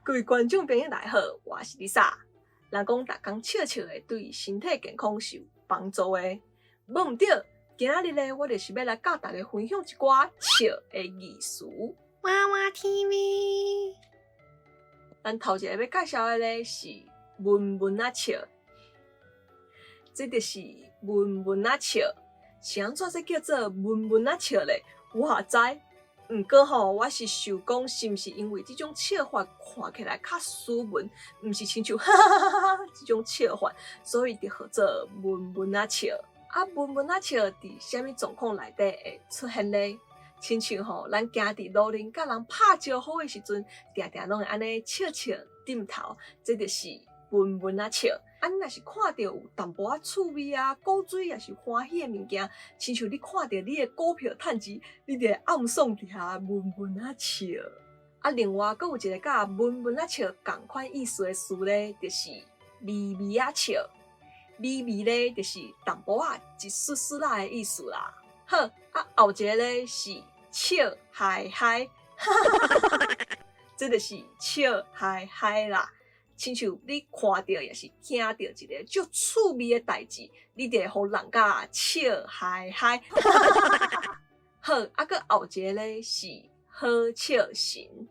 各位觀眾朋友大家好，我是麗莎。人講逐工笑笑的，對身體健康是有幫助的。無毋對，今仔日咧，我就是欲來佮大家分享一寡笑的藝術。娃娃 TV，咱頭一个欲介紹的咧是悶悶仔笑，這就是悶悶仔笑。是按怎這叫做悶悶仔笑咧？我也知。毋過吼，我是想講，是毋是因為這種笑法看起來較斯文，毋是親像哈哈哈哈哈這種笑法，所以就號做悶悶仔笑。啊，悶悶仔笑佇啥物狀況內底會出現咧？親像吼，咱行佇路頂佮人拍招呼的時陣，定定攏會按呢笑笑點頭，這就是悶悶仔笑。啊，你若是看著有淡薄仔趣味啊、古錐抑是歡喜的物件，親像你看著你的股票趁錢，你就會暗爽佇遐悶悶仔笑。啊，另外閣有一個佮悶悶仔笑仝款意思的詞咧，就是微微仔笑。微微咧，就是淡薄仔、一絲絲仔的意思啦。好，啊後一個咧是笑嗨嗨，這就是笑嗨嗨啦。親像你看著抑是聽著一个足趣味的代誌，你就會予人共笑嗨嗨。好，啊，閣後一个咧是好笑神。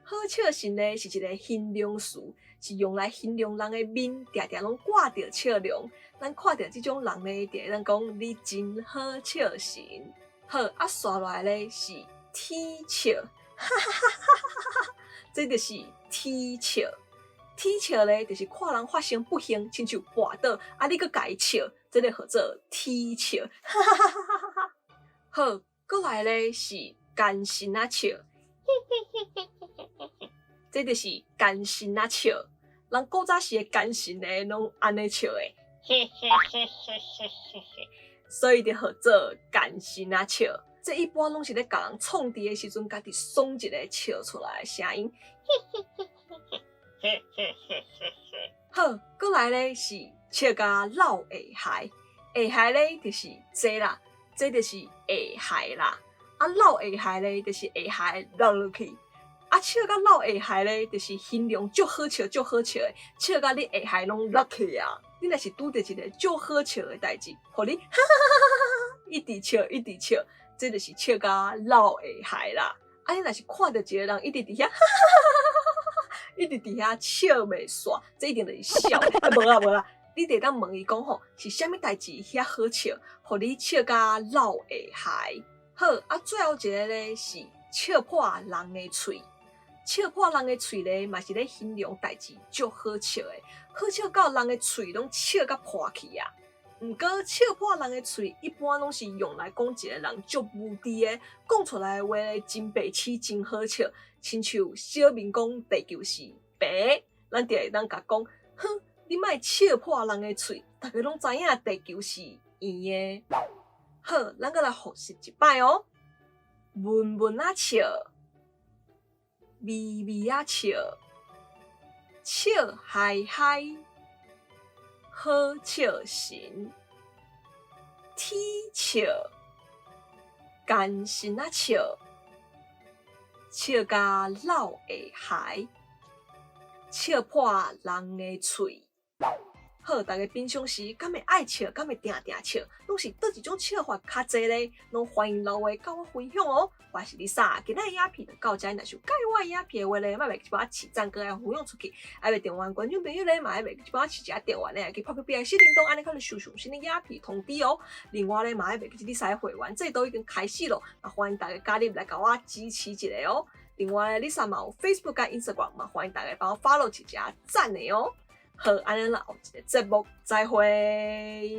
好笑神咧是一个形容詞，是用來形容人的面定定攏掛著笑容。咱看著這種人咧，就會當講你真好笑神。好，啊，紲落來咧是天笑，哈哈哈哈哈哈，這就是天笑。天笑咧，就是看人發生不幸，親像跋倒，啊，你閣共伊笑，這个號做天笑。哈哈哈哈哈哈。好，閣來咧是奸臣仔笑，這就是奸臣仔笑。人古早時的奸臣咧，攏按呢笑的，所以就號做奸臣仔笑。這一般攏是咧共人創治的時陣，家己爽一个笑出來的聲音。好，閣來咧是笑共落下頦，下頦咧就是這啦，這就是下頦啦。啊，落下頦咧就是下頦落落去。啊，笑共落下頦咧，就是形容足好笑、足好笑的，笑共你下頦攏落去啊！你若是拄著一个足好笑的代誌，予你哈哈哈哈哈一直笑一直笑，這就是笑共落下頦啦。啊，你若是看著一个人一直佇遐哈哈哈哈哈，一直佇遐笑袂煞，這一定就是痟的。啊，無啦無啦，你就會當問伊講吼，是啥物代誌遐好笑，予你笑共落下頦。好，啊，最後一个咧是笑破人的喙。笑破人的喙咧，嘛是咧形容代誌足好笑的，好笑到人的喙攏笑甲破去啊。毋過笑破人的喙，一般攏是用來講一個人足無知的，講出來的話咧真白痴，真好笑。親像小明講地球是白，咱就會當共講，哼，你莫笑破人的喙，逐家攏知影地球是圓的。好，咱閣來複習一擺哦。悶悶仔笑，微微仔笑，笑嗨嗨，好笑神，天笑，奸臣仔笑，笑共落下頦，笑破人的喙。好，大家平常時敢會愛笑，敢會定定笑，攏是佗一種笑法較濟咧？攏歡迎留話佮我分享哦。我是麗莎，今仔日影片就到遮，若是有佮意我的影片的話咧，莫袂記幫我揤讚閣愛分享出去。還未訂閱觀眾朋友咧，嘛愛袂記幫我揤一下訂閱咧，去拍隔壁的小鈴鐺，按呢較會收上新的影片通知哦。另外咧，嘛愛袂記麗莎的會員制度已經開始咯，嘛歡迎大家加入來共我支持一下哦。另外咧，麗莎嘛有 Facebook 佮 Instagram，嘛歡迎大家幫我 follow 一下讚的哦。好，按呢咱後一个節目再會。